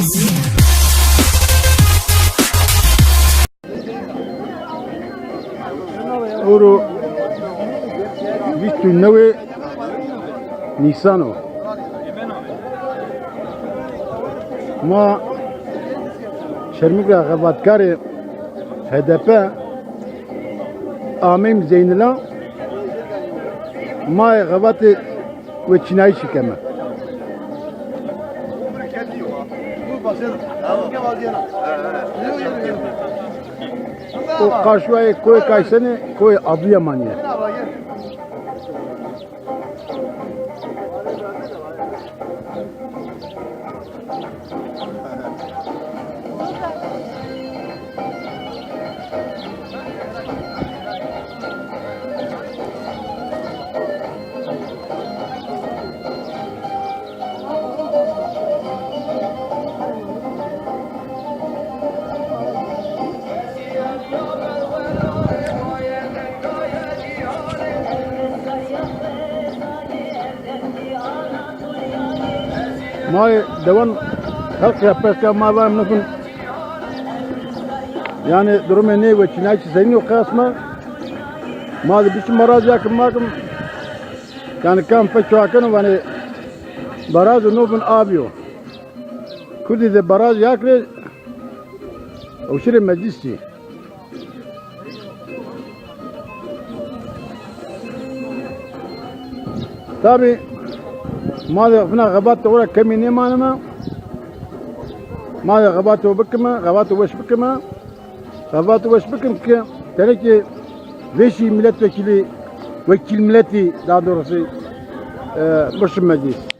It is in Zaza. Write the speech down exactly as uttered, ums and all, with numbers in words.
Ewro vîst û newê Nîsan o. Ma Çermik ra xebatkarê H D P ameyîm Zeynila, ma yê xebatê weçînayîşî keme. O qarşîya koyê Kaysenî, koyê Adıyamanî yê. Ma yê dewan xelq ya pers ke, ma vanê nûfin, yanî durumê nê weçînayîşî senîn o qesme. Ma de biçim baraz ya kim ma kim, yanî kam fe çuwa keno vanê baraz o nûfin abî yo. Kurdî de baraz ya kirê, o şirê meclîsî. Tabî ma de fina xebat de ora kemî nêmanime. Ma de xebato bikime, xebato weş bikime. Xebato weş bikim ke tenê ki vêşî milletvekili, wekîl milletî, daha doğrusu, e, birşim meclîs.